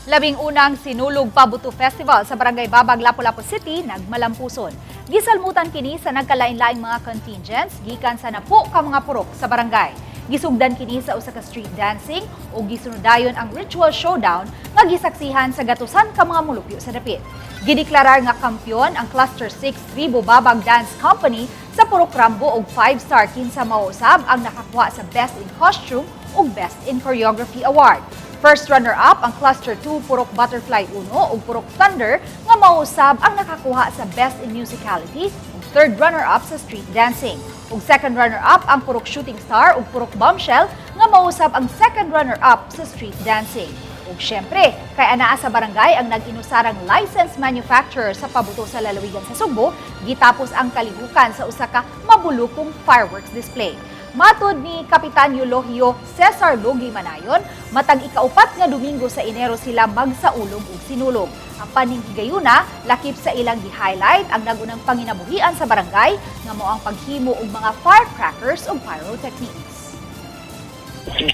11 unang Sinulog Pabuto Festival sa Barangay Babag, Lapu-Lapu City, nagmalampuson. Gisalmutan kini sa nagkalain-laing mga contingents gikan sa 10 ka mga purok sa barangay. Gisugdan kini sa usa ka street dancing ug gisunodayon ang ritual showdown nga gisaksihan sa gatusan ka mga mulupyo sa dapit. Gideklarar nga kampiyon ang Cluster 6 Tribo Babag Dance Company sa Purok Rambo ug 5 star, kinsa mausab ang nakakuha sa Best in Costume ug Best in Choreography Award. First runner-up ang Cluster 2 Purok Butterfly 1 ug Purok Thunder nga mausab ang nakakuha sa Best in Musicality ug third runner-up sa street dancing. Ug second runner-up ang Purok Shooting Star ug Purok Bombshell nga mausab ang second runner-up sa street dancing. Ug syempre, kay anaa sa barangay ang nag-inusarang licensed manufacturer sa pabuto sa lalawigan sa Sugbo, gitapos ang kalihukan sa usa ka mabulukong fireworks display. Matod ni Kapitan Eulogio Cesar Lugi Manayon, matag 4 nga Domingo sa Enero sila magsaulog og sinulog. Apan ning higayuna, lakip sa ilang gi-highlight ang nagunang panginabuhian sa barangay nga mao ang paghimo og mga firecrackers ug pyrotechnics.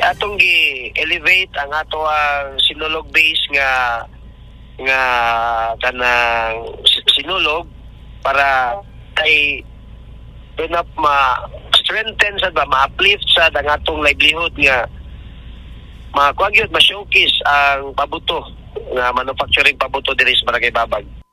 Atong gi-elevate ang ato ang sinulog base nga nga kanang sinulog para kay na ma strengthen sa ba, ma-uplift sa ang atong livelihood nga makuha gyud, ma-showcase ang pabuto nga manufacturing pabuto diri sa Barangay Babag.